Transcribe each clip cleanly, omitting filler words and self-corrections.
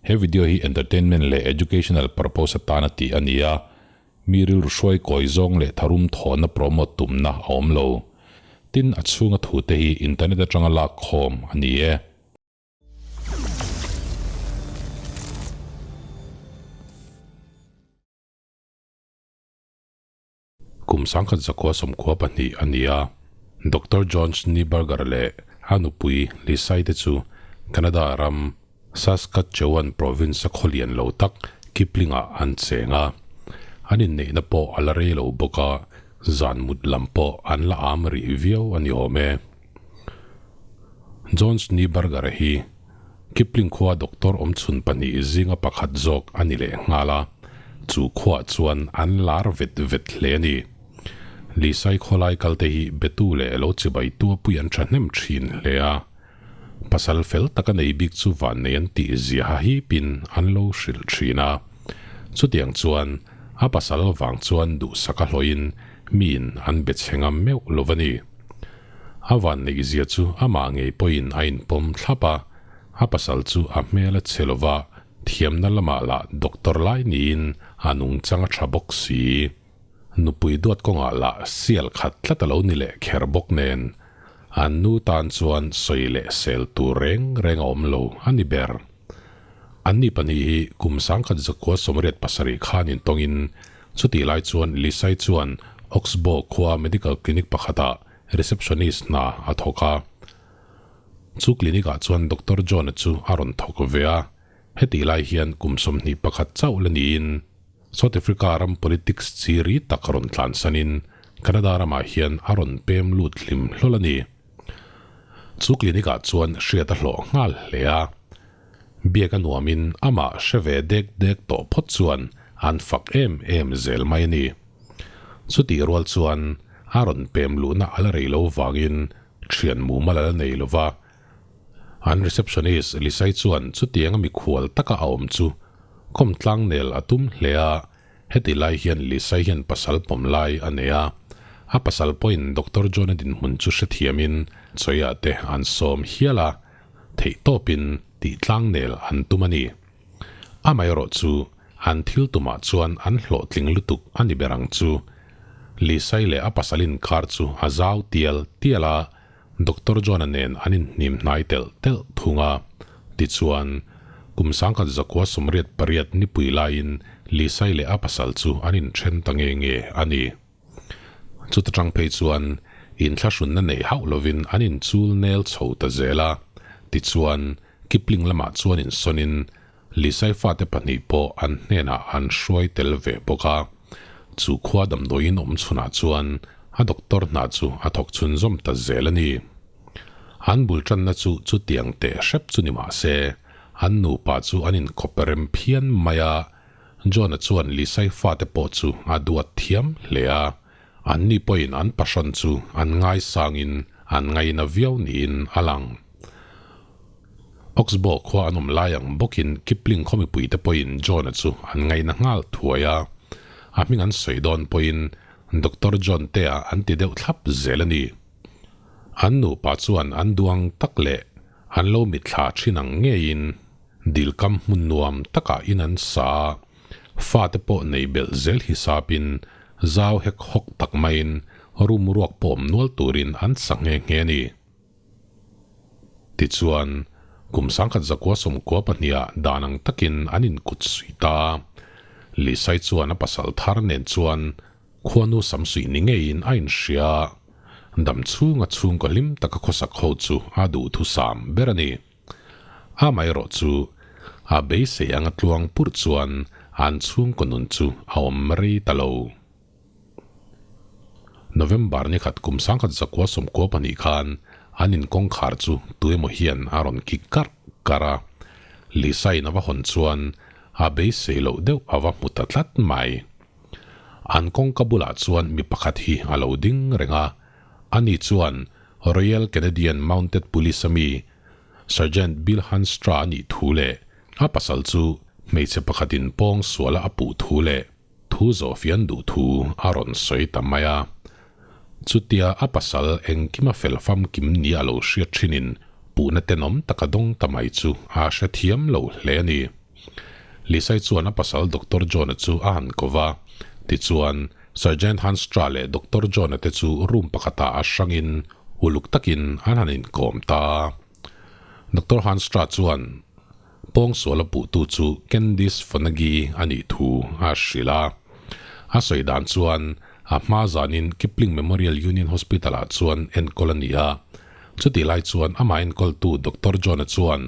He video hi entertainment leh educational purpose atana tih a ni a, mi rilru hruai kawi zawng leh tharum thawhna promote tumna a awm lo. Tin, a chhunga thute hi internet atanga lak khawm a ni e. Kum 1992 a ni a, Doctor John Schneeberger leh a nupui Lisai te chu Canada ram Saskatchewan province-a khawlian lo tak Kipling-ah an cheng a. An inneihna pawh a la rei lo bawk a, zan mut lam pawh an la am rih viau a ni awm e. John Schneeberger-a hi Kipling khua doctor awmchhun pahnih zinga pakhat zawk a ni leh nghal a, chu khuaah chuan an lar vet vet hle a ni. Lisai khawlai kalte hi betu leh lo chibai tua pui an thahnem thin hle a, pasal fel taka nei bik chu vannei an tih ziaha hipin an lo hrilh thin a. Chutiang chuan a pasal vang chuan duhsak a hlawhin miin an be chhe ngam meuh lo va ni. A vanneih zia chu amah ngei pawhin a inpawm thlap a, a pasal chu a hmel a che lova, thiamna lamah lah doctor lai niin a nungchang a tha bawk si. Nupui duat kawngah lah sial khat tlat a lo ni leh kher bawk nen, an nu tan chuan sawi leh sel tur reng reng a awm lo a ni ber. Anni pahnih hi kum 1987 khan intawngin chutih lai chuan Lisai chuan Oxbow khua medical clinic pakhatah receptionist hna a thawk a. Chu clinic ah chuan Doctor John-a chu a rawn thawk ve a, hetih lai hian kum 21 chauh la niin South Africa ram politics chi ri tak rawn tlansanin Canada ramah hian a rawn pem lut hlim hlawl a ni. Chu clinic ah chuan hriat a hlawh nghal hle a. Biak a nuamin amah hre ve dek dek tawh phawt chuan an fak em em zel mai a ni. Chutih rual chuan a rawn pem luhna a la rei lo vangin thian mumal a la nei lo va. An receptionist Lisai chuan chutianga mikhual taka a awm chu kawmtlang nel a tum hle a, Heti lai hian Lisai hian pasal pawm lai a nei a, a pasal pawhin Doctor John-a dinhmun chu hrethiamin Chawia te an sawm hial a, theihtawpin tih tlangnel an tum a ni. Amaherawh chu an thil tumah chuan an hlawhtling lutuk a ni ber ang chu. Lisai leh a pasal inkar chu a zau tial tial a, Doctor John-a nen an inhnim hnai telh telh thung a. Tichuan, kum 1988 nipui laiin Lisai leh a pasal chu an inthen ta nge nge a ni. Chuta tang phei chuan inthlahrunna nei hauh lovin an inchul nel chho ta zel a. Tichuan, Kipling lamah chuan insawnin Lisai fate pahnih pawh an hnenah an hruai tel ve bawk a. Chu khua damdawiin awm chhunah chuan a doctor hna chu a thawk chhunzawm ta zel a ni. An bul tanna chu chutiang teh hrep chu ni mah se, an nupa chu an inkawp rem phian mai a. John-a chuan Lisai fate pawh chu a duat thiam hle a. Anni pawhin an pahrawn chu an ngaisangin an ngaina viau niin a lang. Oxbow khua an awm lai ang bawkin Kipling khaw mipuite pawhin John-a chu an ngaina nghal thuai a. A hming an sawi dawn pawhin Doctor John tea an ti deuh thlap zel a ni. An nupa chuan an duang tak leh an lo mitthla thin ang ngeiin dilkam hmun nuam takah in an sa a, fate pawh nei belh zel hisapin zau hek hawk tak maiin room ruak pawh awm nual turin an sa nghe nghe a ni. Tichuan, kum 1992-ah dan ang takin an inkut suih ta. Lisai chuan a pasal thar nen chuan khuanu sam suih ni ngeiin a inhria a, dam chhunga chhungkaw hlim taka khawsak ho chu a duhthusam ber a ni. Amaherawh chu, a beisei anga tluang purh chuan an chhungkaw nun chu a awm rei ta lo. November ni khat kum 1992 khan an inkawngkhar chu tuemaw hian a rawn kik karh karh a, Lisa in a va hawn chuan a beisei loh deuh a va hmu ta tlat mai. An kawngka bulah chuan mi pakhat hi a lo ding reng a, ani chuan Royal Canadian Mounted Police a mi Sergeant Bill Hanstra a nih thu leh a pasal chu hmeichhe pakhatin pawng suala a puh thu leh Thu zawhfian duh thu a rawn sawi ta mai a. Chutia a pasal engkima fel famkim ni a lo hriat thinin puhna tenawm taka dawng ta mai chu a hrethiam lo hle a ni. Lisai chuan a pasal Doctor John-a chu a han ko va, tichuan Sergeant Hanstra leh Doctor John-a te chu room pakhatah a hrangin uluk takin an han inkawm ta. Doctor Hanstra chuan pawngsual a puhtu chu Candice Fonagi a nih thu a hrilh a. A sawi dan chuan a hma zanin Kipling Memorial Union Hospital-ah chuan enkawl a ni a, chutih lai chuan amah enkawltu Doctor John-a chuan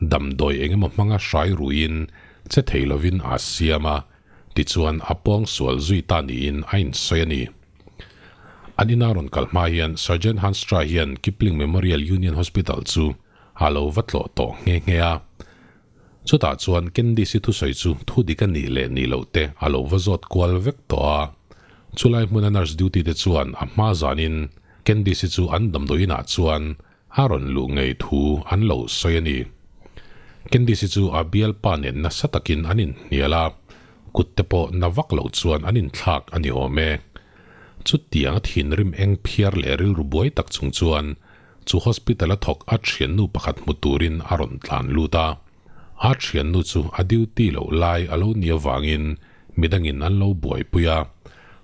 Damdawi engemaw hmanga hrai ruiin che thei lovin aa siam a, tichuan a pawng sual zui ta niin a insawi a ni. An ina rawn kal hma hian Sergeant Hanstra hian Kipling Memorial Union Hospital chu a lo va tlawh tawh nghe nghe a. Chutah chuan Candice-i thusawi chu thu dik a nih leh nih loh te a lo va zawt kual vek tawh a. Chulai hmuna nurse duty te chuan a hma zanin Candice-i chu an damdawi inah chuan A rawn luh ngei thu an lo sawi a ni. Candice-i chu a bialpa nen nasa takin an inhnial a, kut te pawh na vak loh chuan an inthlak a ni awm e. Chutiang a thinrim eng phiar leh rilru buai tak chung chuan chu hospital a thawk a thiannu pakhat hmu turin a rawn tlan lut a. A thiannu chu a duty loh lai a lo ni avangin midangin an lo buaipui a,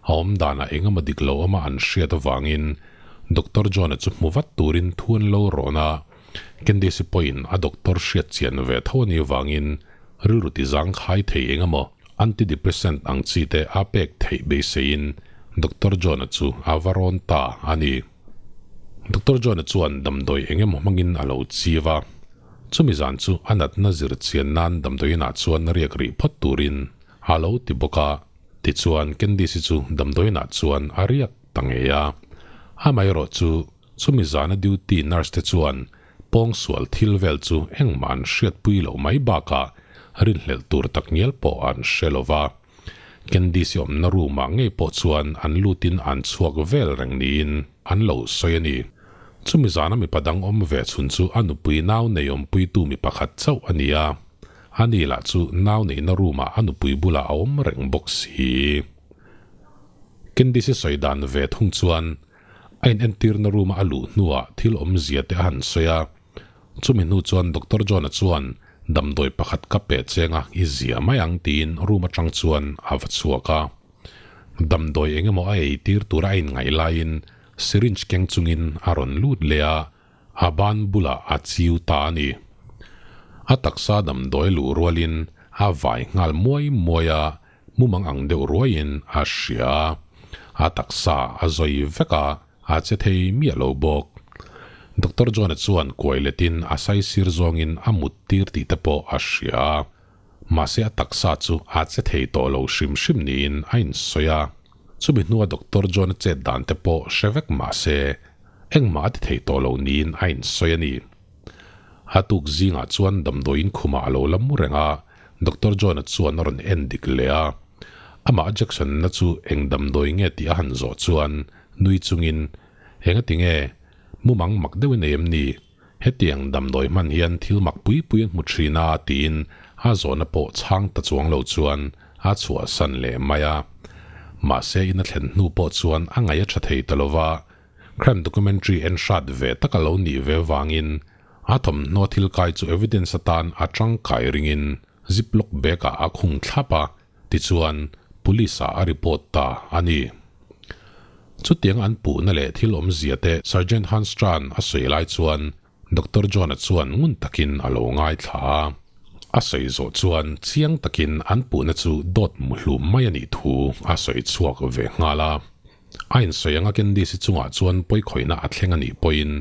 a awm danah eng emaw dik lo awma an hriat avangin Doctor John-a chu hmu vat turin thu an lo rawn a, Candice-i pawhin a doctor hriat chian ve tho a nih avangin rilru ti zangkhai thei eng emaw antidepressant ang chi te a pek theih beiseiin Doctor John-a chu a va rawn ta a ni. Doctor John-a chuan damdawi eng emaw hmangin a lo chiv a. Chumi zan chu a natna zir chian nan damdawiinah chuan riak rih phawt turin a lo ti bawk a, tichuan Candice-i chu damdawiinah chuan a riak ta ngei a. Amaherawh chu chumi zana duty nurse te chuan pawngsual thil vel chu engmah an hriatpui loh mai bakah rinhlelh tur takngial pawh an hre lo va. Candice-i awmna room-ah ngei pawh chuan an lutin an chhuak vel reng niin an lo sawi a ni. Chumi zana mipa dang awm ve chhun chu a nupui nau nei awmpuitu mi pakhat chauh a ni a, ani lah chu nau neihna room-ah a nupui bulah a awm reng bawk si. Candice-i sawi dan ve thung chuan a inentirna room-a a luh hnuah thil awmzia te a han sawi a, Chumi hnu chuan Doctor John-a chuan damdawi pakhat ka pe cheng a, i zia mai ang tiin room atang chuan a va chhuak a. Damdawi eng emaw a ei tir tura a inngaih laiin syringe keng chungin a rawn lut leh a, a ban bulah a chiu ta a ni. A taksa damdawi luh rualin a vai nghal muai muai a, mumang ang deuh ruaiin a hria a, a taksa a zawi vek a, A che thei miah lo bawk. Doctor John-a chuan kuai letin a saisir zawngin a mut tir tih te pawh a hria a. Mahse a taksa chu a che thei tawh lo hrim hrim niin a insawi a. Chumi hnua Doctor John-a chet dan te pawh hre vek mahse engmah a ti thei tawh lo niin a insawi a ni. A tuk zingah chuan damdawiin khumah a lo la mu reng a, Doctor John-a chuan a rawn en dik leh a. Amah Jackson-na chu eng damdawi nge tih a han zawh chuan nui chungin, Engati nge? Mumang mak deuhin ei em ni? Hetiang damdawi hman hian thil mak pui pui an hmu thin a tiin a zawhna pawh chhang ta chuang lo chuan a chhuahsan leh mai a. Mahse in a thlen hnu pawh chuan a ngaih a tha thei ta lo va, crime documentary en hrat ve tak a lo nih ve vangin a thawmhnaw thil kai chu evidence atan a tangkai ringin ziplock bag ah a khung thlap a, Tichuan, Police ah a report ta a ni. Chutiang an puhna leh thil awmzia te Sergeant Hanstran a sawi lai chuan Doctor John-a chuan ngun takin a lo ngaithla a. A sawi zawh chuan chiang takin an puhna chu dawt muhlum mai a nih thu a sawi chhuak ve nghal a. A insawi anga Candice-i chungah chuan pawikhawihna a thleng a nih pawhin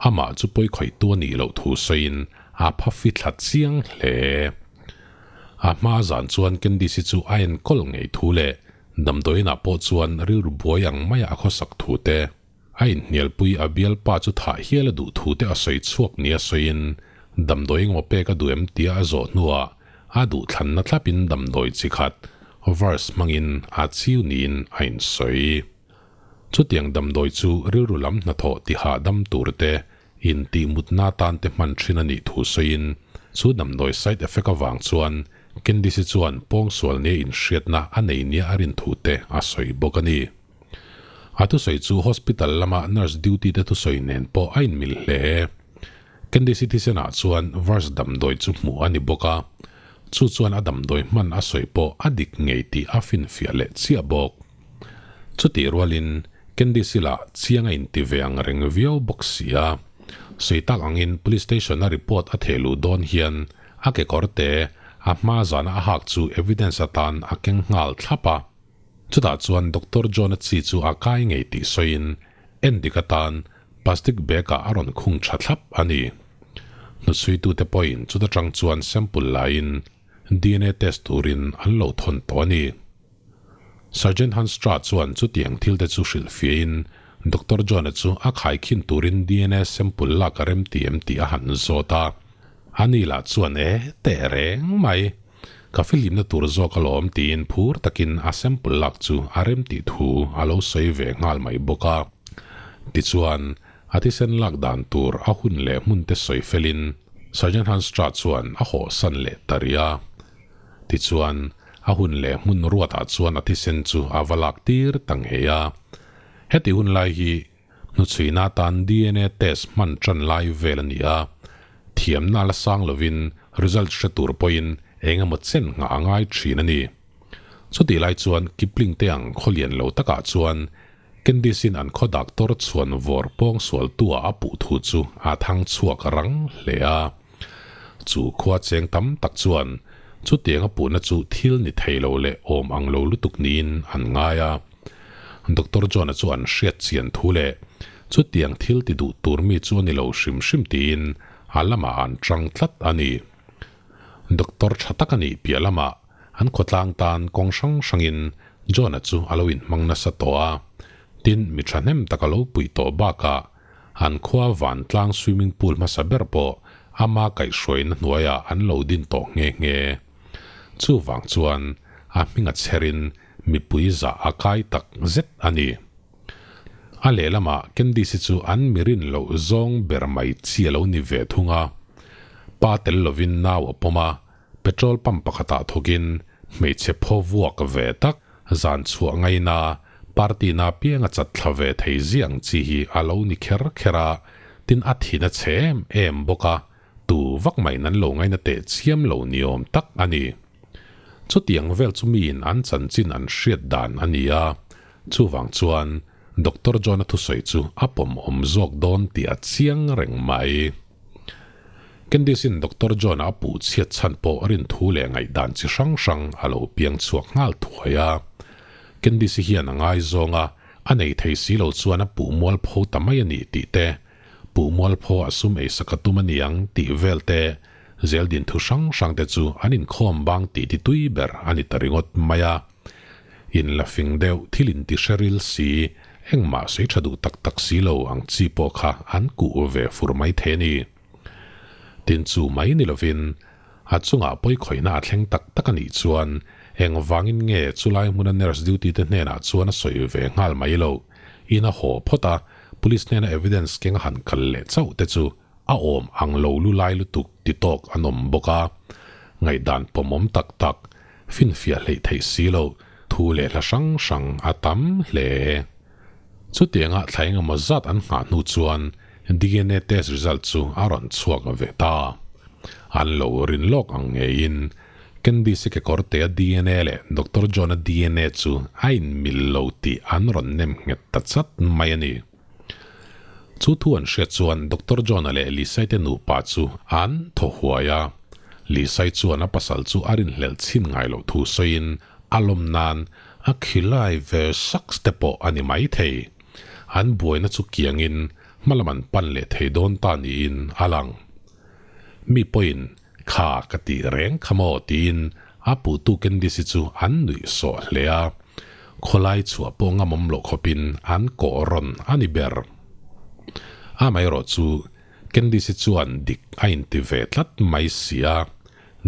amah chu pawikhawihtu a nih loh thu sawiin a phafi thla chiang hle. A hma zan chuan Candice-i chu a enkawl ngei thu leh damdawiinah pawh chuan rilru buai ang maia a khawsak thu te, a inhnialpui a bialpa chu thah hial a duh thu te a sawi chhuak nia sawiin damdawi ngaw pek a duh em tia a zawh hnuah a duhthlanna thlapin damdawi chi khat verse hmangin a chiu niin a insawi. Chutiang damdawi chu rilru lam hnathawh tiha dam tur te intihmutna atan te hman thin a nih thu sawiin chu damdawi side effect avang chuan Candice-i chuan pawngsual nia inhriatna a nei nia a rin thu te a sawi bawk a ni. A thusawi chu hospital lama nurse duty te thusawi nen pawh a inmil hle. Candice-i thisenah chuan verse damdawi chu hmuh a ni bawk a. Chu chuan a damdawi hman a sawi pawh a dik ngei tih a finfiah leh chiah bawk. Chutih rualin Candice-i lah chiang a inti ve ang reng viau bawk si a. Sawi tak angin Police Station-a report a theh luh dawn hian a kekawr te a hma zana a hak chu evidence atan a keng nghal thlap a. Chutah chuan Doctor John-a chi chu a kai ngei tih sawiin endik atan plastic bag-ah a rawn khung tha thlap a ni. Hnuchhuitute pawhin chuta tang chuan sample laiin dna test turin an lo thawn tawh a ni. Sergeant Hanstra chuan chutiang thilte chu hrilhfiahin Doctor John-a chu a khaikhin turin dna sample lak a rem ti em tih a han zawt a. Ani lah chuan e teh reng mai. Ka fihlimna tur zawk alawm tiin phur takin a sample lak chu a rem tih thu a lo sawi ve nghal mai bawk a. Tichuan, a thisen lak dan tur a hun leh hmun te sawi felin Sergeant Hanstra chuan a hawhsan leh ta rih a. Tichuan, a hun leh hmun ruatah chuan a thisen chu a va lak tir ta ngei a. Heti hun lai hi Hnuchhuina atan dna test hman tan lai vel a ni a, thiamna la sang lovin result hre tur pawhin eng emaw chen nghah a ngai thin a ni. Chutih lai chuan Kipling te ang khaw lian lo takah chuan Candice-in an khaw doctor chhuan vawr pawng sualtua a puh thu chu a thang chhuak rang hle a. Chu khua cheng tam tak chuan chutiang a puhna chu thil ni thei lo leh awm ang lo lutuk niin an ngai a. Doctor John-a chu an hriat chian thu leh chutiang thil ti duh tur mi chu a ni lo hrim hrim tiin a lamah an chang tlat a ni. Doctor tha tak a nih piah lamah an khawtlang tan kawng hrang hrangin John-a chu a lo inhmang nasa tawh a, tin mi thahnem tak a lo puih tawh bakah an khua vantlang swimming pool hmasa ber pawh ama kaihhruaina hnuaiah an lo din tawh nghe nghe. Chuvang chuan a hminga chherin Mipui zah a kai tak zet a ni. A lehlamah Candice chu an mirin loh zawng ber mai chi a lo ni ve thung a. Pa tel lovin nau a pawm a, petrol pump pakhatah thawkin hmeichhe phaw vuak ve tak zan chhuah ngaina party na pianga chat thla ve thei ziang chi hi a lo ni kher kher a, tin a thin a chhe em em bawk a, tu vak maiin an lo ngaina teh chiam lo ni awm tak a ni. Chutiang vel chu miin an chanchin an hriat dan a ni a, chuvang chuan Doctor John-a thusawi chu a pawmawm zawk dawn tih a chiang reng mai. Candice-in Doctor John-a a puh chhiat chhan pawh rinthu leh ngaihdan chi hrang hrang a lo piang chhuak nghal thuai a. Candice-i hian a ngaizawng a, a nei thei si lo chuan a puh mualpho ta mai a ni tih te, puh mualpho a sum eisak a tum a niang tih vel te, Zeldin thu hrang hrang te chu an inkhawm bang tih ti tui ber a ni ta ringawt mai a. In la fing deuh thil in ti hre ril si, engmah sawi tha duh tak tak si lo ang chi pawh kha an kuh ve fur mai thei a ni. Tin chu mai ni lovin a chungah pawikhawihna a thleng tak tak a nih chuan engvangin nge chulai hmuna nurse duty te hnenah chuan a sawi ve nghal mai lo. In a haw phawt a, police hnena evidence keng a han kal leh chauh te chu A awm ang lo lu lai lutuk ti tawk an awm bawk a, ngaihdan pawmawm tak tak, finfiah hleih theih si lo, thu leh hla hrang hrang a tam hle. Chutianga thla engemaw zat an nghah hnu chuan dna test result chu a rawn chhuak ve ta. An lo rin lawk ang ngeiin Candice-i kekawrtea dna leh Doctor John-a dna chu a inmil lo tih an rawn nem nghet ta chat mai a ni. Chu thu an hriat chuan Doctor John-a leh Lisai te nupa chu an thaw huai a. Lisai chuan a pasal chu a rinhlelh chhin ngai loh thu sawiin a lawm nan a khilai ve saks te pawh a ni mai thei. An buaina chu kiangin hmalam an pan leh thei dawn ta niin a lang. Mi pawhin kha ka tih reng kha maw tiin a puhtu Candice-i chu an nuih sawh hle a. Khawlai chhuah pawh ngamawm loh khawpin an kawh rawn a ni ber. Amaherawh chu Candice-i chuan dik a inti ve tlat mai si a,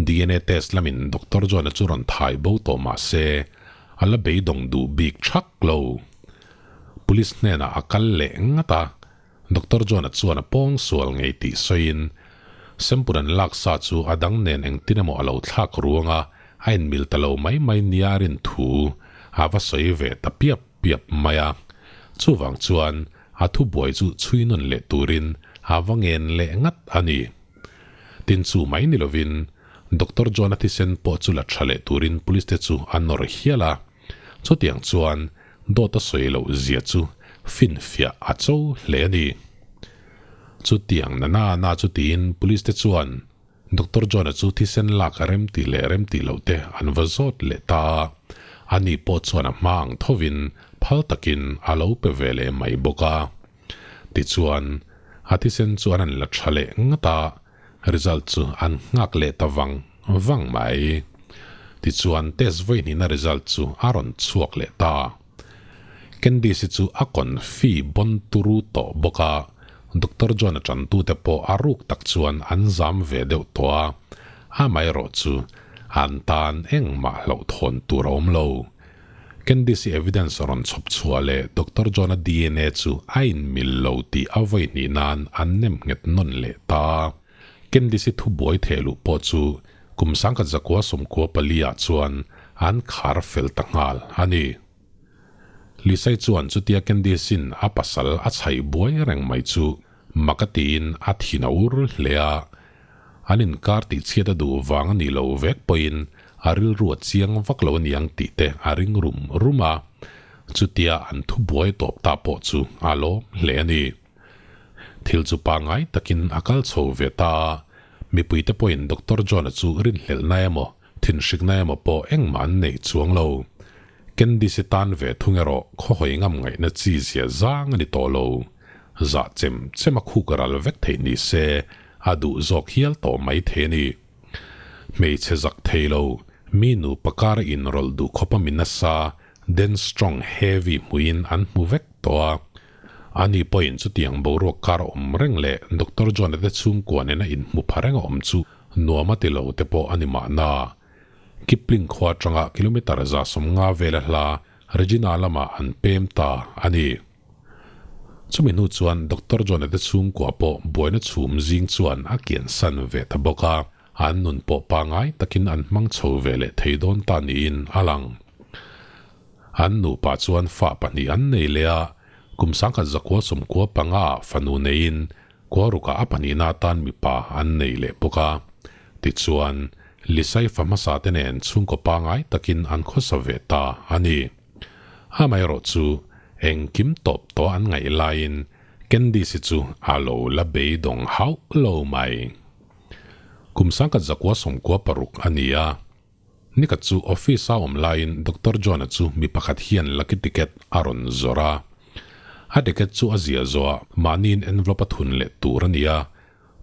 dna test lamin Doctor John-a chu rawn thai bo tawh mah se a la beidawng duh bik thak lo. Police hnenah a kal leh ngat a, Doctor John-a chuan a pawng sual ngei tih sawiin, Sample an lak sa chu a dang nen engtin emaw a lo thlak ruang a, a inmil ta lo mai mai nia a rin thu a va sawi ve ta piap piap mai a. Chuvang chuan a thubuai chu chhui nawn leh turin a va ngen leh ngat a ni. Tin chu mai ni lovin. Doctor John-a thisen pawh chu la tha leh turin police te chu an nawr hial a. Chutiang chuan dawt a sawi loh zia chu finfiah a cho hle a ni. Chutiang na na na chu tiin police te chuan Doctor John-a chu thisen lak a remti leh remti loh te an va zawt leh ta a, ani pawh chuan a hma ang thovin phal takin a lo pe ve leh mai bawk a. Tichuan, a thisen chu an han la tha leh ngat a, result chu an nghak leh ta vang vang mai. Tichuan, test vawi hnihna result chu a rawn chhuak leh ta. Candice-i chu a confi bawn turu tawh bawk a, Doctor John-a tantute pawh a ruk tak chuan an zam ve deuh tawh a, amaherawh chu an tan engmah hlauhthawn tur a awm lo. Candice-i evidence rawn chhawp chhuah leh Doctor John-a dna chu a inmil lo tih a vawi hnih nan an nem nghet nawn leh ta. Candice-i thubuai theh luh pawh chu kum sangkhat zakua sawmkua pali-ah chuan an khar fel ta nghal a ni. Lisai chuan chutia Candice-in a pasal a chhaih buai reng mai chu mak a tiin a thin a ur hle a. An inkar tihchhiat a duh vang a nih loh vek pawhin a rilru a chiang vak lo a niang tih te a ring rum rum a. Chutia an thubuai tawp ta pawh chu a lawm hle a ni. Thil chu pangngai takin a kal chho ve ta a, mipuite pawhin Doctor John-a chu rinhlelhna emaw, thinhrikna emaw pawh engmah an nei chuang lo. Candice-i tan ve thung erawh khawhawi ngam ngaihna chi zia zang a ni tawh lo. Zah chem chem a khuk ral vek theih ni se, a duh zawk hial tawh mai thei a ni. Hmeichhe zak thei lo, mi nupa kar inrawlh duh khawp a mi nasa, den strong heavy hmuin an hmu vek tawh a. Ani pawhin chutiang boruak kar awm reng leh Doctor John-a te chhungkua nena inhmu pha reng a awm chu nuam a ti lo te pawh a ni mahna. Kipling khua atanga kilometre 150 vela hla Regina lamah an pem ta a ni. Chumi hnu chuan Doctor John-a te chhungkua pawh buaina chhum zing chuan a kiansan ve ta bawk a. An nun pawh pangai takin an hmang chho ve leh thei dawn ta niin a lang. An nupa chuan fa pahnih an nei leh a, kum sangkhat zakua sawmkua panga ah fanu neiin Kuarukah a pahnihna atan mipa an nei leh bawk a. Tichuan, Lisai fa hmasa te nen chhungkaw pangai takin an khawsa ve ta a ni. Amaherawh chu engkim tawp tawh an ngaih laiin Candice-i chu a lo la beidawng hauh lo mai. Kum sangkhat zakua sawmkua paruk a ni a. Nikhat chu office a awm laiin Doctor John-a chu mi pakhat hian lucky ticket a rawn zawrh a. A ticket chu a ziah zawhah mahniin envelope a thun leh tur a ni a,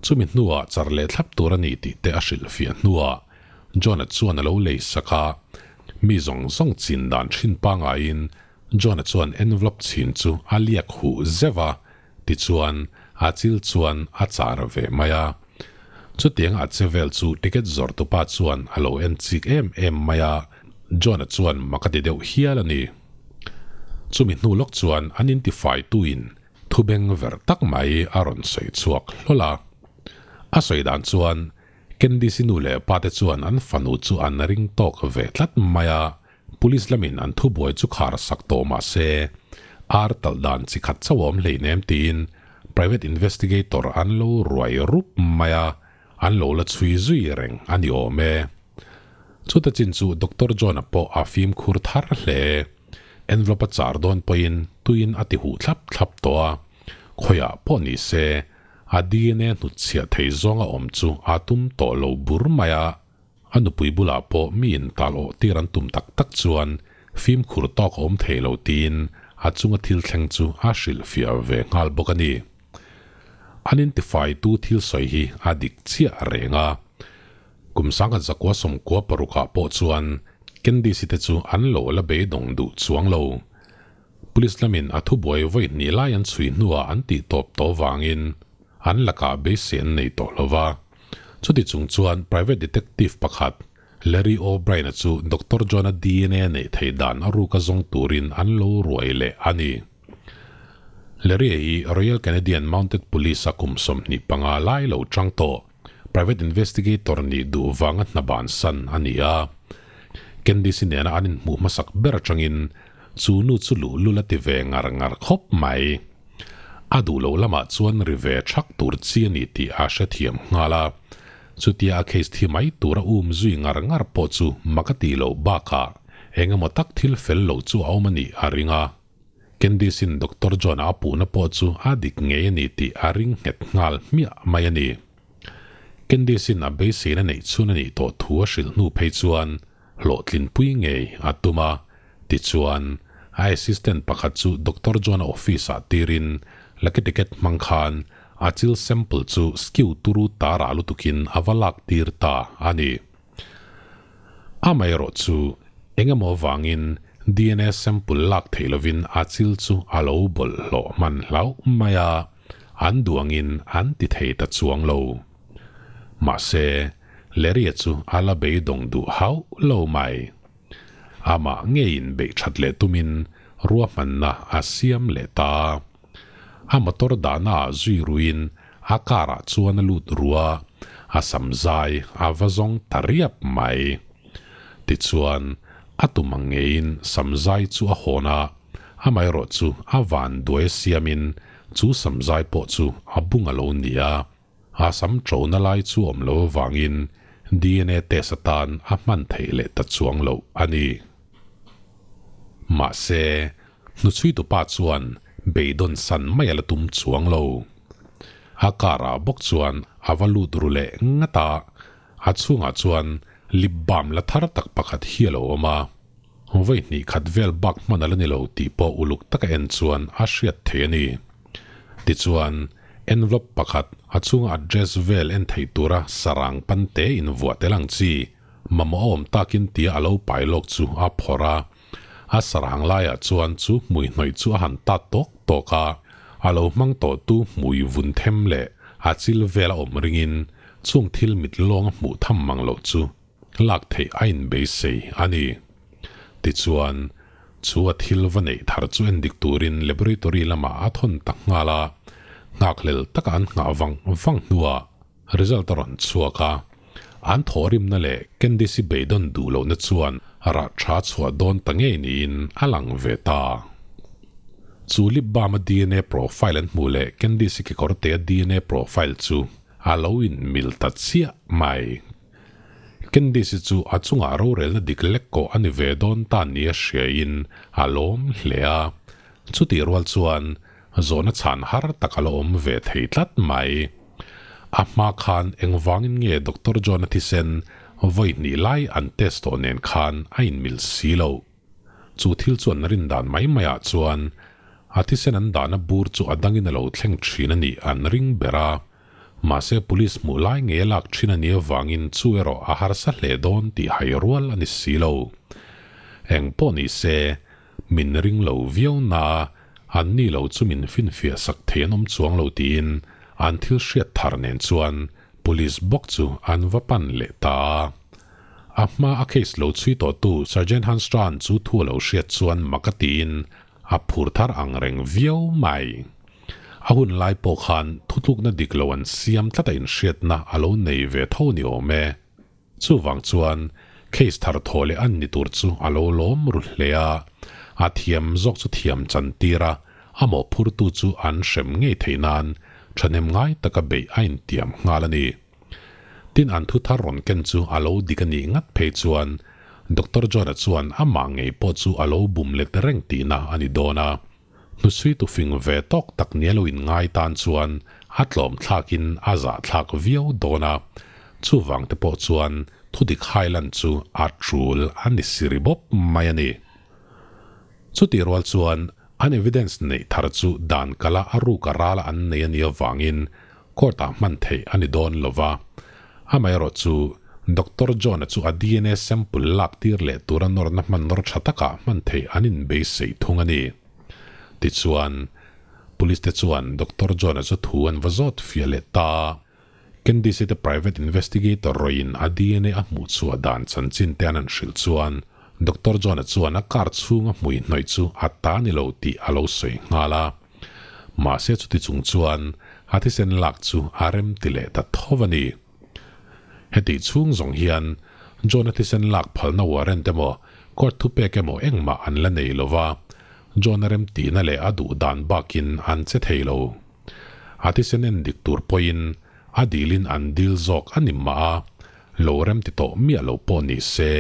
chumi hnuah char leh thlap tur a ni tih te a hrilhfiah hnuah John-a chuan a lo lei sak a. Mi zawng zawng chin dan thin pangaiin John-a chuan envelope chhin chu a liak huh zeuh a, Tichuan, a chil chuan a char ve mai a. Chutiang a che vel chu ticket zawrhtupa chuan a lo en chik em em mai a, John-a chuan mak a ti deuh hial a ni. Chumi hnu lawk chuan an intifaitu-in thubeng ver tak mai a rawn sawi chhuak hlawl a. A sawi dan chuan Candice-i nu leh pate chuan an fanu chu an ring tawk ve tlat mai a, Police lamin an thubuai chu khar sak tawh mah se, ar talh dan chi khat chauh a awm hleinem tiin private investigator an lo ruai rup mai a, an lo la chhui zui reng a ni awm e. Chuta chin chu Doctor John-a pawh a fimkhur thar hle. Envelope a char dawn pawhin tuiin a ti huh thlap thlap tawh a, khawiah pawh ni se a dna hnutchhiah thei zawnga awm chu a tum tawh lo bur mai a. A nupui bulah pawh mi intal awh tir an tum tak tak chuan fimkhur tawk a awm thei lo tiin a chunga thil thleng chu a hrilhfiah ve nghal bawk a ni. An intifaitu thil sawi hi a dik chiah reng a. Kum sangkhat zakua sawmkua parukah pawh chuan Candice-i te chu an lo la beidawng duh chuang lo. Police lamin a thubuai vawi hnih lai an chhui hnuah an tih tawp tawh vangin an lakah beisei an nei tawh lo va. Chuti chung chuan private detective pakhat Larry O'Brien-a chu Doctor John-a dna neih theih dan a ruka zawng turin an lo ruai leh a ni. Larry-a hi Royal Canadian Mounted Police-a kum 25 lai lo chang tawh private investigator nih duh vanga hna bansan a ni a. Candice-i nena an inhmuh hmasak ber atangin chu nu chu luhlul a ti ve ngar ngar khawp mai. A duh lo lamah chuan ri ve thak tur chi a ni tih a hrethiam nghal a. Chutia a case thi mai tura um zui ngar ngar pawh chu mak a tih loh bakah eng emaw tak thil fel lo chu a awm a nih a ring a. Candice-in Doctor John-a a puhna pawh chu a dik ngei a ni tih a ring nghet nghal hmiah mai a ni. Candice-in a beiseina neih chhun a nih tawh thu a hrilh hnu phei chuan hlawhtlinpui ngei a tum a, tichuan a assistant pakhat chu Doctor John-a office-ah tirin lucky ticket hmang khan a chil sample chu skew turu tara lutukin a va lak tir ta a ni. Amaherawh chu eng emaw vangin DNA sample lak theih lovin a chil chu a lo bawlhhlawh hman hlauh mai a, an duangin an ti thei ta chuang lo. Mahse, Larry-a chu a la beidawng duh hauh lo mai. Amah ngeiin beih that leh tumin ruahmanna a siam leh ta. A motor dahna ah zui ruiin a car ah chuan a lut ru a, a sam zai a va zawng ta riap mai. Tichuan, a tum ang ngeiin sam zai chu a hawn a, amaherawh chu a van duai a siamin chu sam zai pawh chu a bung a lo ni a. A sam ṭona lai chu awm lo avangin DNA test atan a hman theih leh ta chuang loh a ni. Mahse, hnuchhuitupa chuan beidawn san mai a la tum chuang lo. A car ah bawk chuan a va lut ru leh ngat a, a chhungah chuan lip balm la thar tak pakhat hi a lo awm a. Vawi hnih khat vel bak hman a la ni lo tih pawh uluk taka en chuan a hriat thei a ni. Tichuan, envelope pakhat a chhunga address vel en theih tura sarang pante invuah tel ang chi mamawh a awm takin tia a lo pai lawk chu a phawrh a. A sarang laiah chuan chu hmui hnawih chu a han tat tawk tawk a, a lo hmang tawhtu hmui vun them leh a chil vel a awm ringin chung thil mit lawng a hmuh tham mang loh chu lak theih a inbeisei a ni. Tichuan, chu a thil va neih thar chu endik turin laboratory lamah a thawn tak nghal a, nghakhlel taka an nghah vang vang hnuah result a rawn chhuak a. An thawhrimna leh Candice-i beidawn duh lohna chuan rah tha chhuah dawn ta ngei niin a lang ve ta. Chu lip balm-a DNA profile an hmuh leh Candice-i kekawrtea DNA profile chu a lo inmil ta chiah mai. Candice chu a chungah rorelna dik lek kawh a ni ve dawn ta nia hriain a lawm hle a. Chutih rual chuan zawhna chhan har tak a la awm ve thei tlat mai. A hma khan engvangin nge Doctor John-a thisen vawi hnih lai an test tawh nen khan a inmil si lo. Chu thil chu an rin dan mai maiah chuan a thisen an dahna bur chu a dangin a lo thleng thin a nih an ring ber a. Mahse police hmuh lai ngei a lak thin a nih avangin chu erawh a harsa hle dawn tih hai rual a ni si lo. Eng pawh ni se, min ring lo viau na a, an ni lo chu min finfiah sak thei an awm chuang lo tiin an thil hriat thar nen chuan police bawk chu an va pan leh ta a. A hma a case lo chhui tawhtu Sergeant Hanstran chu thu a lo hriat chuan mak a tiin A phur thar ang reng viau mai. A hun lai pawh khan thutlukna dik lo an siam tlat a inhriatna a lo nei ve tho ni awm e. Chuvang chuan case thar thaw leh an ni tur chu a lo lawm ru hle a, a thiam zawk chu thiam chan tir a, a mawhphurtu chu an hrem ngei theih nan thahnem ngai taka beih a intiam nghal a ni. Tin an thu thar rawn ken chu a lo dik a nih ngat phei chuan Doctor John-a chuan amah ngei pawh chu a lo bum let reng tihna a ni dawn a. Hnusui tu fing ve tawk tak nia lo inngai tan chuan a tlawm thlakin a zah thlak viau dawn a. Chuvang te pawh chuan thudik hailan chu a tul a ni siri bawp mai a ni. Chutih rual chuan an evidence neih thar chu dan kala a ruk a rala an nei a nih avangin Court-ah hman theih a ni dawn lo va. Amaherawh chu, Doctor John-a chu a DNA sample lak tir leh tura nawrna hman nawr tha takah hman theih an inbeisei thung a ni. Tichuan, Police te chuan Doctor John-a chu thu an va zawt fiah leh ta. Candice te private investigator rawih-in a DNA a hmuh chhuah dan chanchin te an han hrilh chuan Doctor John-a chuan a car chhunga hmui hnawih chu a ta ni lo tih a lo sawi nghal a. Mahse chuti chung chuan a thisen lak chu a rem ti leh ta tho a ni. Hetih chhung zawng hian John-a thisen lak phalna warrant emaw court thupek emaw engmah an la nei lo va, John-a rem tihna leh a duh dan bakin an che thei lo. A thisen en dik tur pawhin A dilin an dil zawk a ni mah a, lo rem ti tawh miah lo pawh ni se,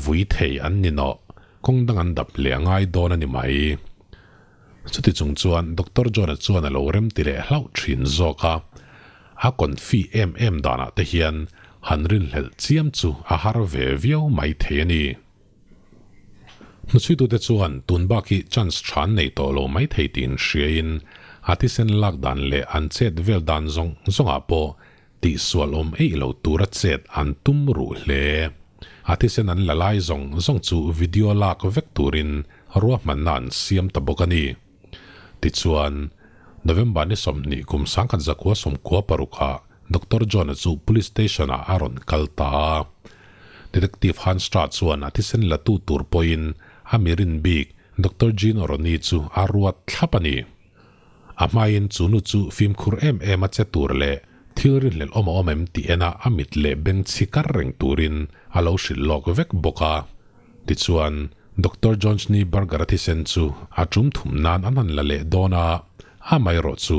vui thei an ni nawh, kawng dang an dap leh a ngai dawn a ni mai. Chuti chung chuan Doctor John-a chuan a lo rem ti leh hlauh thin zawk a, a confi em em danah te hian han rinhlelh chiam chu a har ve viau mai thei a ni. Hnuchhuitute chuan tun bak hi chance tha an nei tawh lo mai thei tiin hriain a thisen lak dan leh an chet vel dan zawng zawngah pawh tihsual awm eih lo tura chet an tum ruh hle. A thisen an la lai zawng zawng chu video lak vek turin ruahmanna an siam ta bawk a ni. Tichuan, November ni 20 kum 1996ah Doctor John-a chu Police Station-ah a rawn kal ta a. Detective Hanstra chuan a thisen la tu tur pawhin a mi rin bik Doctor Gene Oroni chu a ruat thlap a ni. A hmain chu nu chu fimkhur em em a che tur leh thil rinhlelh awm a awm em tih ena a mit leh beng chhi kar reng turin a lo hrilh lawk vek bawk a. Tichuan, Doctor John Schneeberger-a thisen chu a tum thum nan an han la leh dawn a, amaherawh chu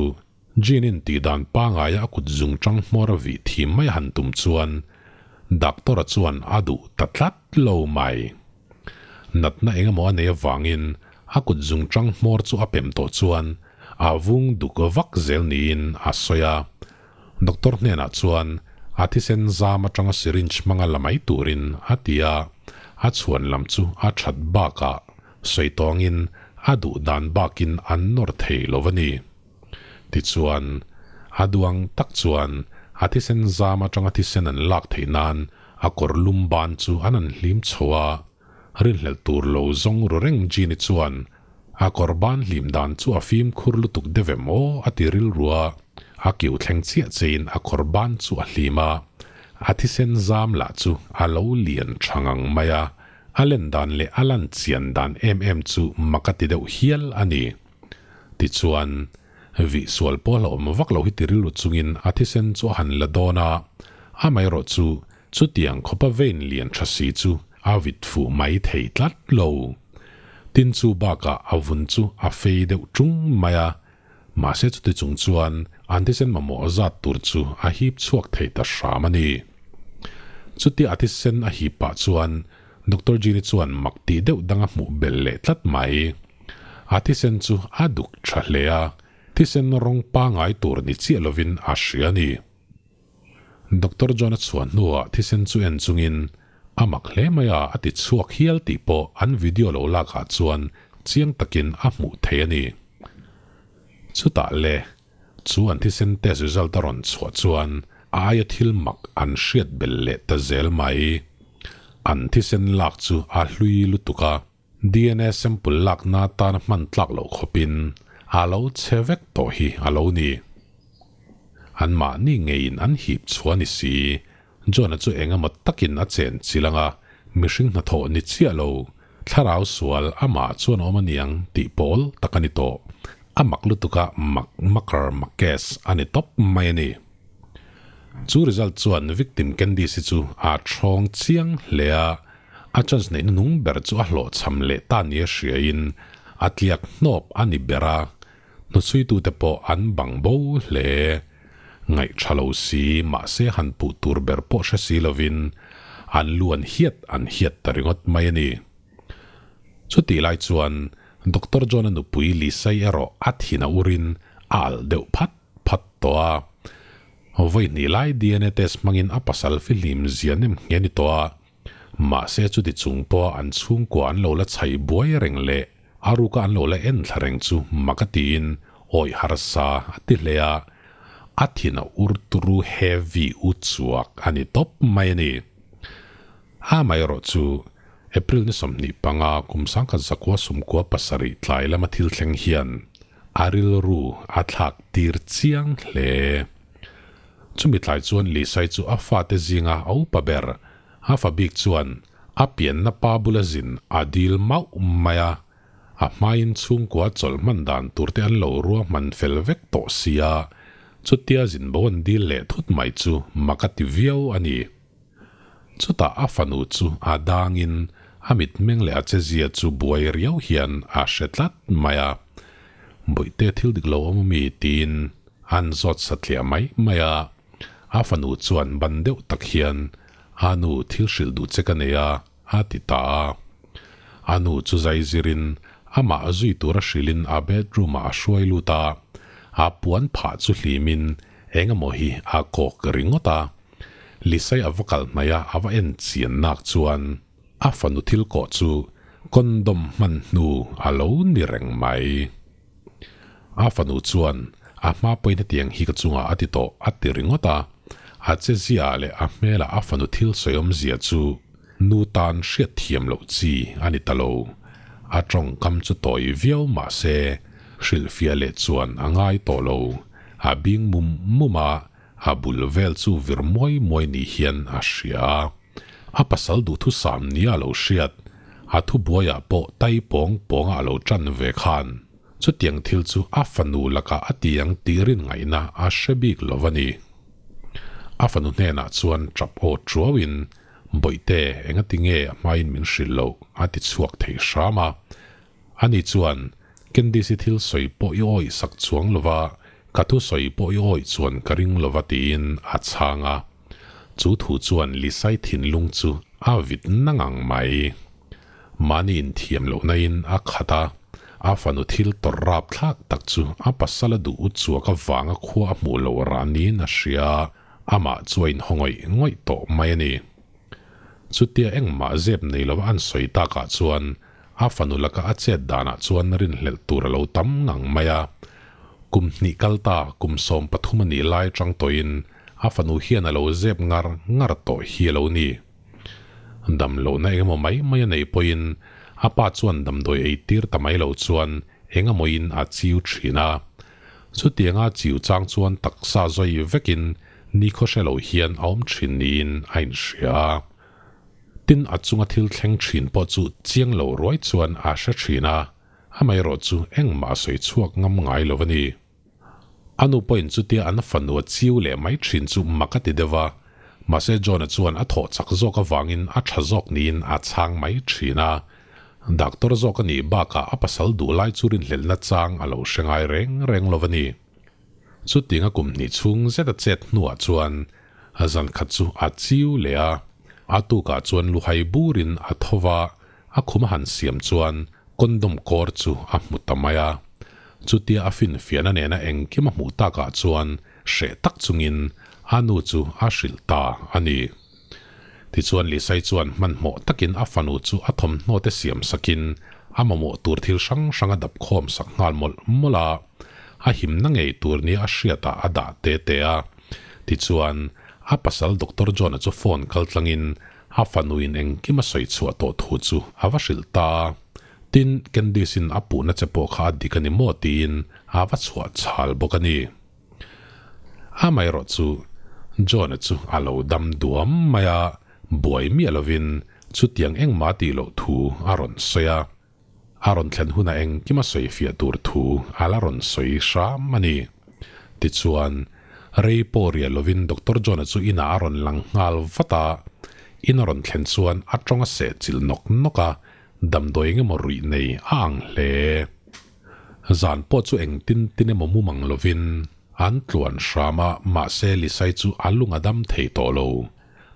Jean-in tih dan pangaia a kut zung tang hmawr a vih thim mai a han tum chuan Doctor-a chuan a duh ta tlat lo mai. Natna eng emaw a nei avangin a kut zung tang hmawr chu a pem tawh chuan a vung duk vak zel niin a sawi a. Doctor hnenah chuan a thisen zam atanga syringe hmanga la mai turin a ti a, a chhuan lam chu a that bakah sawi tawngin a duh dan bakin an nawr thei lo a ni. Tichuan, a duang tak chuan a thisen zam atanga thisen an lak theih nan a kawr lum ban chu an han hlim chho a, rinhlelh tur lo zawng ru reng Jean-i chuan a kawr ban hlim dan chu a fimkhur lutuk deuh em aw a ti rilru a, a kiu thleng chiah chein a kawr ban chu a hlim a, a thisen zam lah chu a lo lian tha ngang mai a, a len dan leh a lan chian dan em em chu mak a ti deuh hial a ni. Tichuan, vih sual pawh hlauhawm vak lo hi ti rilru chungin a thisen chu a han la dawn a, amaherawh chu chutiang khawpa vein lian tha si chu a vit fuh mai thei tlat lo. Tin chu bakah a vun chu a fei deuh tung mai a, mahse chuti chung chuan an thisen mamawh zat tur chu a hip chhuak thei ta hram a ni. Chutia a thisen a hip pah chuan Doctor Jean-i chuan mak tih deuh dang a hmuh belh leh tlat mai. A thisen chu a duk tha hle a, thisen rawng pangai tur ni chiah lovin a hria a ni. Doctor John-a chhuah hnuah thisen chu en chungin a mak hle mai a, a ti chhuak hial tih pawh an video lo lakah chuan chiang takin a hmuh thei a ni. Chutah le, chu an thisen test result a rawn chhuah chuan a aia thil mak an hriat belh leh ta zel mai. An thisen lak chu a hlui lutuk a. DNA sample lakna atana hman tlak loh khawpin a lo che vek tawh hi a lo ni. Anmahni ngeiin an hip chhuah a ni si. John-a chu eng emaw takin a chen chil ang a, mihring hnathawh ni chiah lo, thlarau sual amah chuan a awm a niang tih pawl tak a ni tawh. A mak lutuk a mak makar makes a ni tawp mai a ni. Chu result chuan victim Candice-i chu a thawng chiang hle a, A chance neih hnung ber chu a hlawhchham leh ta nia hriain a tliak hnawp a ni ber a, hnuchhuitute pawh an bang bo hle. Ngaih tha lo si, mahse han puh tur ber pawh hre si lovin an lu an hiat an hiat ta ringawt mai a ni. Chutih lai chuan Doctor John-a nupui Lisai erawh a thin a urin a alh deuh phat phat tawh a. Vawi hnih lai DNA test hmangin a pasal fihlim zia nem nghe ni tawh a, Mahse chuti chung pawha an chhungkua an lo la chhaih buai reng leh a ruka an lo la en thla reng chu mak a tiin awih harsa a ti hle a, a thin a ur turu heavy u chuak a ni tawp mai a ni. Amaherawh chu April ni 25 kum 1997 tlai lama thil thleng hian a rilru a thlak tir chiang hle. Chumi tlai chuan Lisai chu a fate zinga a upa ber, a fa bik chuan a pianna pa bula zin a dil mauh mai a, a hmain chhungkua chawlh hman dan turte an lo ruahman fel vek tawh sia, chutia zin bo an dil leh thut mai chu mak a ti viau a ni. Chutah a fanu chu a dangin a mitmeng leh a chezia chu buai riau hian a hre tlat mai a, Bawihte thil dik lo awm ami? tiin an zawt satliah mai mai a. A fanu chuan ban deuh tak hian, A nu, thil hrilh duh che ka nei a, a ti ta a. A nu chu zai zirin amah zui tura hrilhin a bedroom ah a hruai lut a, a puan phah chu hlimin eng emaw hi a kawk ringawt a. Lisai a va kal hnaih a, a va en chian nak chuan a fanu thil kawh chu condom hman hnu a lo ni reng mai. A fanu chuan a hma pawhin hetiang hi ka chungah a ti tawh a ti ringawt a, a che ziaah leh a hmelah a fanu thil sawi awmzia chu nu tan hriat thiam loh chi a ni ta lo. A tawngkam chu tawi viau mah se hrilhfiah leh chuan a ngai tawh lo. A bing mum mum a, a bul vel chu vir muai muai ni hian a hria a. A pasal duhthusam nia a lo hriat, a thubuaiah pawh tai pawng pawnga a lo tan ve khan chutiang thil chu a fanu lakah a ti ang tih rin ngaihna a hre bik lo a ni. A fanu hnenah chuan tap aw tuauin, Bawihte, engati nge a hmain min hrilh loh? a ti chhuak thei hram a. Ani chuan, Candice-i thil sawi pawh i awih sak chuang lo va, ka thu sawi pawh i awih chuan ka ring lo va tiin a chhang a. Chu thu chuan Lisai thinlung chu a vit na ngang mai. Mahni inthiam lohna in a khat a, a fanu thil tawrh rap thlak tak chu a pasal a duh u chuak avanga khua a hmuh loh rah niin a hria, amah chu a inhaw ngawih ngawih tawh mai a ni. Chutia engmah zep nei lova an sawi takah chuan A fanu laka a chet danah chuan rinhlelh tur a lo tam ngang mai a. Kum hnih kal ta, kum 13 a nih lai chang tawhin a fanu hian a lo zep ngar ngar tawh hi a lo ni. Damlohna eng emaw mai mai a neih pawhin a pa chuan damdawi ei tir ta mai lo chuan eng emawin a chiu thin a. Chutianga chiu chang chuan taksa zawi vekin nikhaw hre lo hian a awm thin niin a inhria a. Tin, a chunga thil thleng thin pawh chu chiang lo ruai chuan a hre thin a, amaherawh chu engmah a sawi chhuak ngam ngai lo a ni. A nu pawhin chutia an fanu a chiu leh mai thin chu mak a ti deuh a, mahse John-a chuan a thawh chak zawk avangin a tha zawk niin a chhang mai thin a. Doctor zawk a nih bakah a pasal duh lai chu rinhlelhna chang a lo hre ngai reng reng lo a ni. Chutianga kum hnih chhung zet a chet hnuah chuan A zan khat chu a chiu leh a, a tukah chuan luhai burin a tho va, a khum a han siam chuan condom kawr chu a hmu ta mai a. Chutia a finfiahna nena engkim a hmuh takah chuan hreh tak chungin a nu chu a hrilh ta a ni. Tichuan Lisai chuan hmanhmawh takin a fanu chu a thawmhnaw te siam sakin a mamawh tur thil hrang hrang a dap khawm sak nghal mawlh mawlh a, a himna ngei tur nia a hriatah a dah te te a. Tichuan, a pasal Doctor John-a chu phone kal tlangin a fanuin engkim a sawi chhuah tawh thu chu a va hrilh ta a. Tin, Candice-in a puhna che pawh kha a dik a ni maw tiin a va chhuah chhal bawk a ni. Amaherawh chu, John-a chu a lo dam duam mai a, buai miah lovin chutiang engmah tih loh thu a rawn sawi a. A rawn thlen hunah engkim a sawi fiah tur thu a la rawn sawi hram a ni. Tichuan, rei pawh riah lovin Doctor John-a chu inah a rawn lang nghal vat a. In a rawn thlen chuan a tawng a seh chilh nawk nawk a, damdawi eng emaw ruih nei a ang hle. Zan pawh chu engtin tin emaw mumang lovin an tluan hram a, mahse Lisai chu a lung a dam thei tawh lo.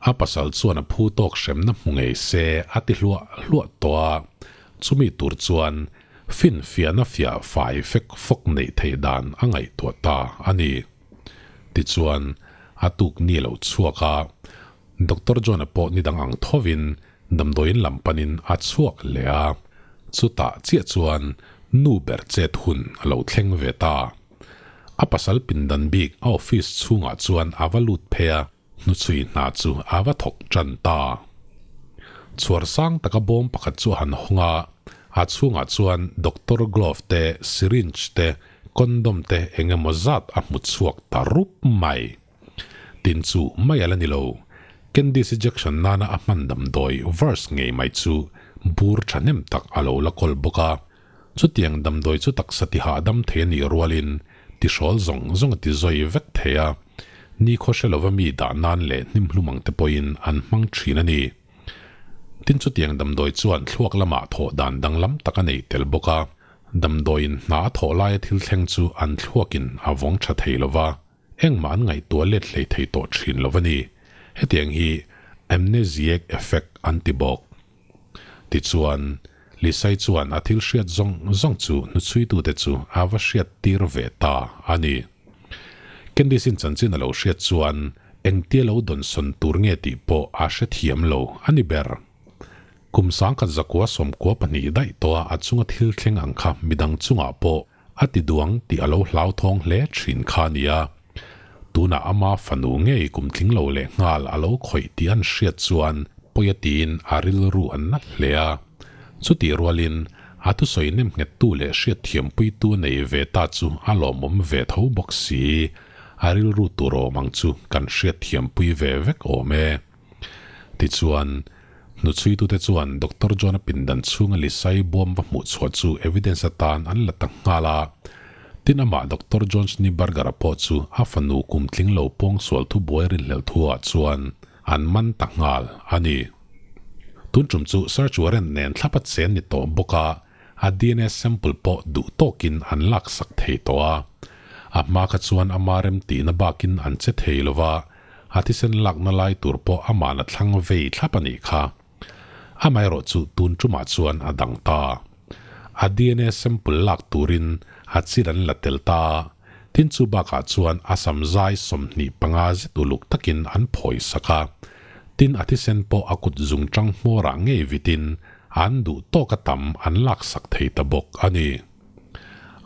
A pasal chuan a phu tawk hremna hmu ngei se a ti hluah hluah tawh a, chumi tur chuan finfiahna fiah fai fek fawk neih theih dan a ngaihtuah ta a ni. Tichuan, a tuk ni lo chhuak a, Doctor John-a pawh ni dang ang thovin damdawiin lam panin a chhuak leh a, chutah chiah chuan nu ber chet hun a lo thleng ve ta. A pasal pindan bik a office chhungah chuan a va lut phei a, Hnuchhui hna chu a va thawk tan ta. Chhuar sang taka bawm pakhat chu a han hawng a, a chhungah chuan doctor glove te, syringe te, condom te eng emaw zat a hmu chhuak ta rup mai. Tin chu mai a la ni lo, Candice ejection nana a hman damdawi verse ngei mai chu bur thahnem tak a lo la kawl bawk a. Chutiang damdawi chu taksa tihahdam thei a nih rualin tihrawl zawng zawng a ti zawi vek thei a, nikhaw hre lova mi dah nan leh hnimhlum ang te pawhin an hmang thin a ni. Tin chutiang damdawi chuan thluak lamah thawh dan danglam tak a nei tel bawk a, damdawiin hna a thawh laia thil thleng chu an thluakin a vawng tha thei lova. Engmah an ngaihtuah let hlei thei tawh thin lo a ni. Hetiang hi amnesiac effect an ti bawk. Tichuan, Lisai chuan a thil hriat zawng zawng chu hnuchhuitute chu a va hriat tir ve ta a ni. Candice-in chanchin a lo hriat chuan engtia lo dawnsawn tur nge tih pawh a hrethiam lo a ni ber. Kum 1992 daih tawha a chunga thil thleng ang kha midang chungah pawh a ti duang tih a lo hlauthawng hle thin kha a nia. Tunah ama fanu ngei kum tling lo leh nghal a lo khawih tih an hriat chuan pawi a tiin a rilru an nat hle a. Chutih rualin a thusawi nem nghettu leh hriatthiampuitu nei ve ta chu a lawmawm ve tho bawk si. A rilru tur awm ang chu kan hriatthiampui ve vek awm e. Tichuan, hnuchhuitute chuan Doctor John-a pindan chhunga Lisai bawm va hmuh chhuah chu evidence atan an la ta nghal a. Tin, amah Doctor John Schneeberger-a pawh chu a fanu kum tling lo pawngsual thubuai rinhlelh thuah chuan an man ta nghal a ni. Tun tum chu search warrant nen thlap a chen ni tawh bawk a, a dna sample pawh duh tawkin an laksak thei tawh a. A hma kha chuan ama remtihna bakin an che thei lo va, A thisen lakna lai tur pawh ama'n a thlang vei thlap a nih kha. Amaherawh chu tun tumah chuan a dang ta. A dna sample lak turin a chil an la tel ta. Tin chu bakah chuan a sam zai 25 zet uluk takin an phawi sak a. Tin a thisen pawh a kut zungchang hmawrah ngei vitin an duh tawka tam an laksak thei ta bawk a ni.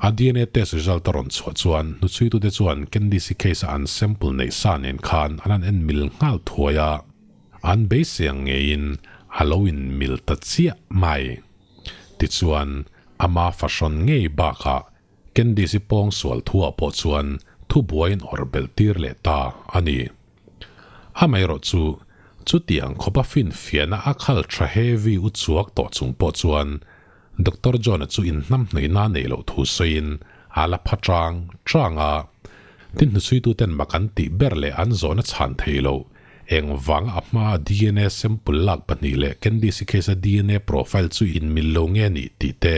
A dna test result a rawn chhuah chuan hnuchhuitute chuan Candice-i case a an sample neih sa nen khan an han en mil nghal thuai a, an beisei ang ngeiin a lo in mil ta chiah mai. Tichuan, ama fahrawn ngei bakah Candice-i pawng sual thuah pawh chuan thubuaiin awrh belh tir leh ta a ni. Amaherawh chu, chutiang khawpa finfiahna a khal tha heavy u chuak tawh chung pawh chuan Doctor John-a chu inhnamhnawihna a neih loh thu sawiin a la pha chang chang a. Tin hnuchhuituten mak an tih ber leh an zawhna chhan thei loh engvanga a hmaa dna sample lak pahnih leh Candice-i case-a dna profile chu inmil lo nge nih tih te,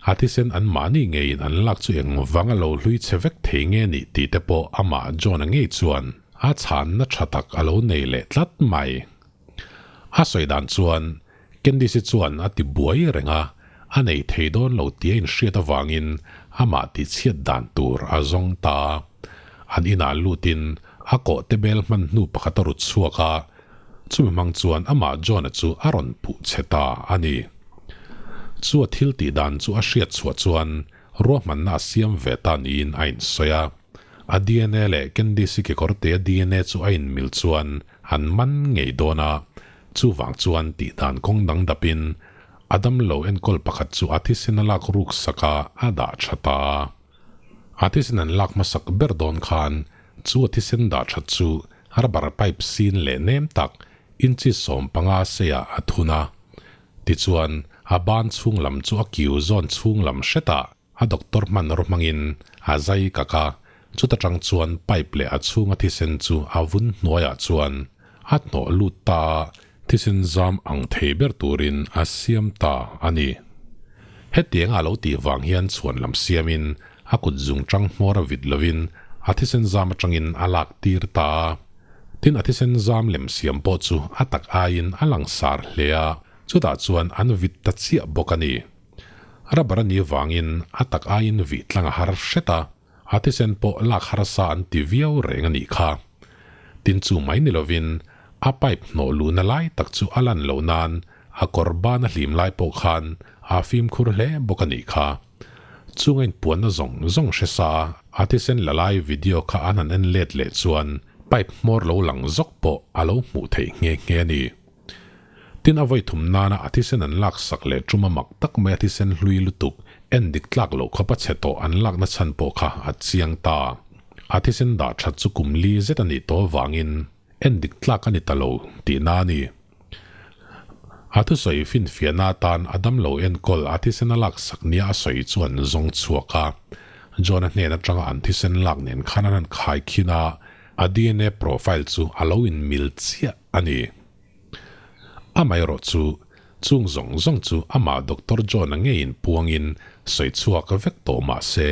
a thisen an mahni ngeiin an lak chu engvanga lo hlui chhe vek thei nge nih tih te pawh amah John-a ngei chuan a chhanna tha tak a lo nei leh tlat mai. A sawi dan chuan Candice-i chuan a ti buai reng a, a nei thei dawn lo tia inhriat avangin amah tihchhiat dan tur a zawng ta. An inah lutin a kawh te bel hman hnu pakhat a rut chhuak a, chumi hmang chuan amah John-a chu a rawn puh che ta a ni. Chu a thil tih dan chu a hriat chhuah chuan ruahmanna a siam ve ta niin a insawi a. A dna leh Candice-i kekawrtea dna chu a inmil chuan An man ngei dawn a, chuvang chuan tih dan kawng dang dapin a damlo enkawl pakhat chu a thisen a lak ruk sak a, a dah tha ta. A thisen an lak hmasak ber dawn khan chu a thisen dah that chu rubber pipe sin leh nem tak inchi 15 seiah a thun a. Tichuan a ban chhung lam chu a kiu zawn chhung lam hretah A doctor hmanraw hmangin a zai kak a, chuta tang chuan pipe leh a chhunga thisen chu a vun hnuaiah chuan a hnawh lut ta a, thisen zam ang thei ber turin a siam ta a ni. Hetianga a lo tih vang hian chhuan lam siamin a kut zung tang hmawr a vit lovin a thisen zam atangin a lak tir ta a. Tin a thisen zam lem siam pawh chu a tak aiin a langsar hle a, chutah chuan an vit ta chiah bawk a ni. Rubber a nih vangin a tak aiin vih tlang a har hret a, a thisen pawh lak harsa an ti viau reng a nih kha. Tin chu mai ni lovin a pipe hnawh luhna lai tak chu a lan loh nan a kawr ban a hlim lai pawh khan a fimkhur hle bawk a nih kha. Chung a inpuanna zawng zawng hre sa a thisen la lai video kha an han en let leh chuan pipe hmawr lo lang zawk pawh a lo hmuh theih nghe nghe a ni. Tin a vawi thum nana a thisen an lak sak leh tum a mak tak mai a thisen hlui lutuk en dik tlak loh khawp a chhe tawh an lakna chhan pawh kha a chiang ta. A thisen dah that chu kum li zet a nih tawh vangin en dik tlak a ni ta lo tihna a ni. A thusawi finfiahna atan a damlo enkawl a thisen a lak sak nia a sawi chu an zawng chhuak a. John-a hnen atanga an thisen lak nen khan an han khai khin a, a dna profile chu a lo inmil chiah a ni. Amaherawh chu, chung zawng zawng chu amah Doctor John-a ngeiin puangin sawi chhuak vek tawh mah se,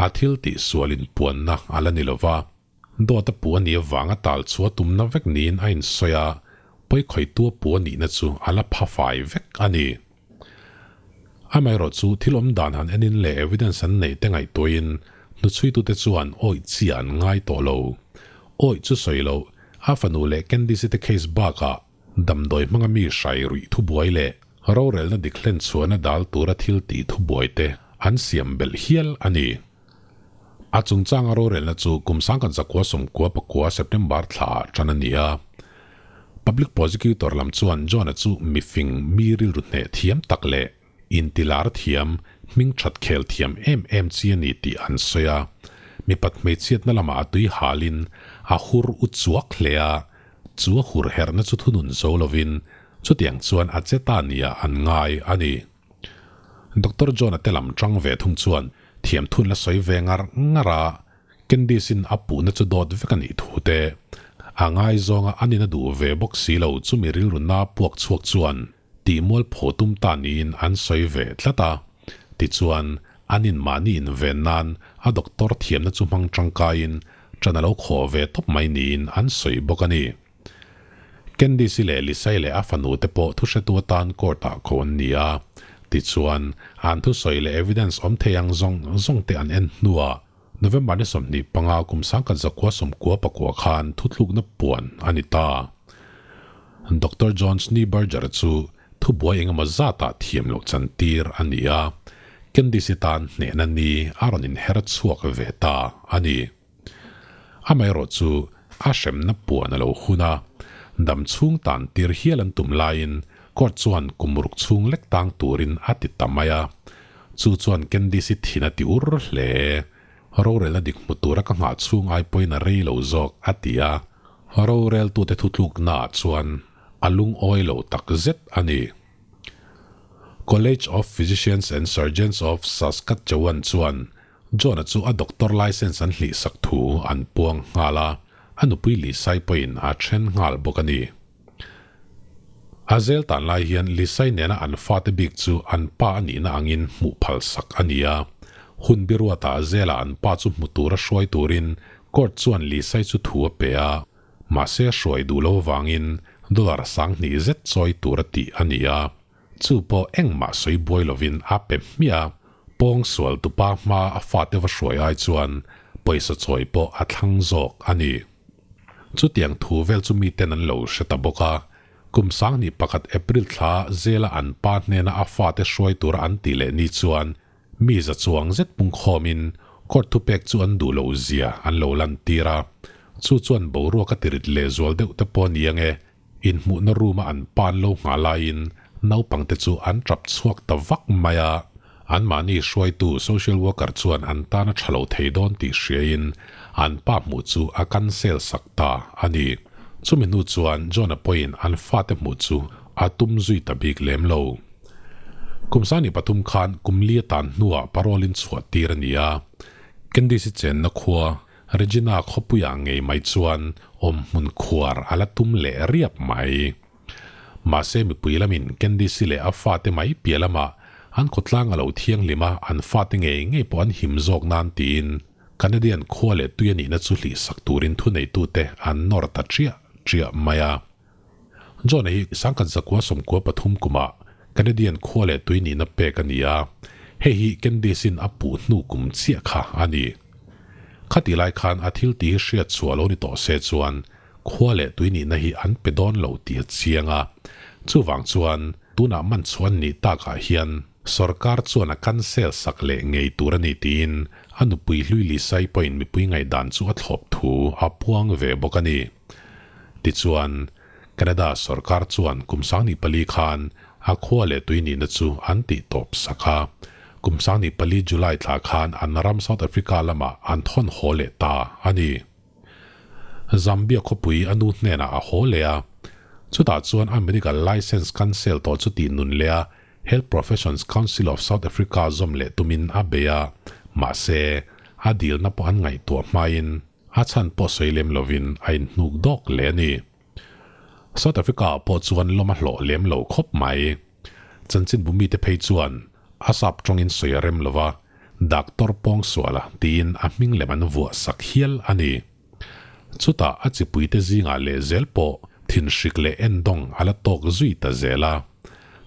a thil tih sual inpuanna a la ni lo va. Dawt a puh a nih avanga tal chu a tumna vek niin a insawi a, pawikhawihtu a puh a nihna chu a la pha fai vek a ni. Amaherawhchu thil awm dan han enin leh evidence an neih te ngaihtuahin hnuchhuitute chuan awih chi an ngai tawh lo. Awih chu sawi loh, a fanu leh Candice te case bakah damdawi hmanga mi hrai ruih thubuai leh rorelna dik hlen chhuahna dal tura thil tih thubuai te an siam belh hial a ni. A chungchanga rorelna chu kum sangkhat zakua sawmkua pakua September thla ah tan a ni a. Public Prosecutor lam chuan John-a chu mifing mi rilru hneh thiam tak leh intilar thiam, hming that khel thiam em em chi a ni tih an sawi a. Mipat hmeichhiatna lamah a tui halin a hur u chuak hle a, chu a hur herhna chu thunun zo lovin chutiang chuan a che ta nia an ngai a ni. Doctor John-a te lam tang ve thung chuan thiam thun la sawi ve ngar ngar a, Candice-in a puhna chu dawt vek a nih thu te, a ngaizawnga a nina duh ve bawk si lo chumi rilru na puak chhuak chuan tihmual phaw tum ta niin an sawi ve tlat a. Tichuan, an in mahni inven nan a doctor thiamna chu hmang tangkaiin ṭan a lo khawh ve tawp mai niin an sawi bawk a ni. Candice-i leh Lisai leh a fanu te pawh thuhretu atan court-ah ko an ni a. Tichuan, an thusawi leh evidence awm thei ang zawng zawng te an en hnuah November ni 25 kum sangkhat zakua sawmkua pakua khan thuthlukna puan a ni ta. Doctor John Schneeberger chu thubuai engemaw zatah thiam loh chantir a ni a, Candice-i tan hnehna ni a rawn inher chhuak ve ta a ni. Amaherawh chu a hremna puan a lo hun a, dam chhung tan tir hial an tum laiin court chuan kum ruk chhung lek tang turin a ti ta mai a. Chu chuan Candice-i thin a ti ur hle. Rorelna dik hmu tura ka nghah chhung ai pawhin a rei lo zawk, a ti a. Roreltute thutluknaah chuan a lungawi lo tak zet a ni. College of Physicians and Surgeons of Saskatchewan chuan John-a chu a doctor licence an hlihsak thu an puang nghal a, a nupui Lisai pawhin a then nghal bawk a ni. A zel tan lai hian Lisai nena an fate bik chu an pa a nihna angin hmuh phalsak a ni a. Hun biruata zela an pa chu hmu tura hruai turin court chuan Lisai chu thu a pe a, mahse hruai duh lo avangin dollar 2000 zet chawi tura tih a ni a. Chu pawh engmah sawi buai lovin a pe hmiah a, pawng sual tupa hma a fate va hruai ai chuan pawisa chawi pawh a thlang zawk a ni. Chutiang thu vel chu miten an lo hre ta bawk a, kum 2001 April thla zela an pa hnena a fate hruai tura an tih leh ni chuan mi za chuang zet pungkhawmin court thupek chu an duh loh zia an lo lantir a, chu chuan boruak a tirit lehzual deuh te pawh a ni ange. Inhmuhna room-a an pan lo nghah laiin naupangte chu an tap chhuak ta vak mai a, anmahni hruaitu social worker chuan an tan a tha lo thei dawn tih hriain an pa hmuh chu a cancel sak ta a ni. Chumi hnu chuan John-a pawhin an fate hmuh chu a tum zui ta bik lem lo. Kum 23 khan kum li atan hnuah parole-in chhuah tir a ni a, Candice-i chenna khua Regina khawpuiah ngei mai chuan awmhmun khuar a la tum leh riap mai. Mahse mipui lamin Candice leh a fate mai piah lamah an khawtlang a lo thianghlim a, an fate ngei ngei pawh an him zawk nan tiin Canadian khua leh tui a nihna chu hlihsak turin thuneitute an nawr ta chiah chiah mai a. John-a hi 1993 kumah Canadian khua leh tui nihna pek a ni a, hei hi Candice-in a puh hnu kum chiah kha a ni. Khatih lai khan a thil tih hi hriat chhuah lo ni tawh se chuan khua leh tui nihna hi an pe dawn lo tih a chiang a, chuvang chuan tunah man chhuah an nih takah hian sorkar chuan a cancel sak leh ngei tur a ni tiin a nupui hlui Lisai pawhin mipui ngaihdan chu a thlawp thu a puang ve bawk a ni. Tichuan, Canada sorkar chuan kum 24 khan a khua leh tui nihna chu an tih tawp sak a. Kum 24 July thla khan an ram South Africa lamah an thawn haw leh ta a ni. Zambia khawpui a nu hnenah a haw leh a. Chutah chuan a medical licence cancel tawh chu tih nun leh a Health Professions Council of South Africa zawm leh tumin a bei a, mahse, a dilna pawh an ngaihtuah hmain A chhan pawh sawi lem lovin a inhnuk dawk leh a ni. South Africa-ah pawh chuan lawm a hlawh lem lo khawp mai. Chanchinbu mite phei chuan a sap tawngin sawi a rem lova, Doctor Pawngsuala tiin a hming lem an vuah sak hial a ni. Chutah a chipuite zingah lehzel pawh thinhrik leh endawng a la tawk zui ta zel a.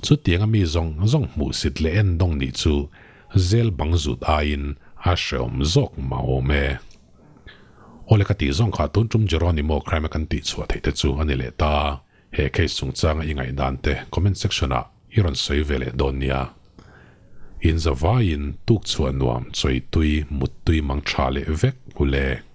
Chutianga mi zawng zawng hmuhsit leh endawng nih chu zel bang zut aiin a hreawm zawk mah awm e. Awle ka tih zawng kha tun tum Jeronimo crime a kan tih chhuah theih te chu a ni leh ta. He case chungchanga i ngaihdan te comment section ah i rawn sawi ve leh dawn nia. In zavaiin tuk chhuah nuam chawi tui mut tui mang tha leh vek u le.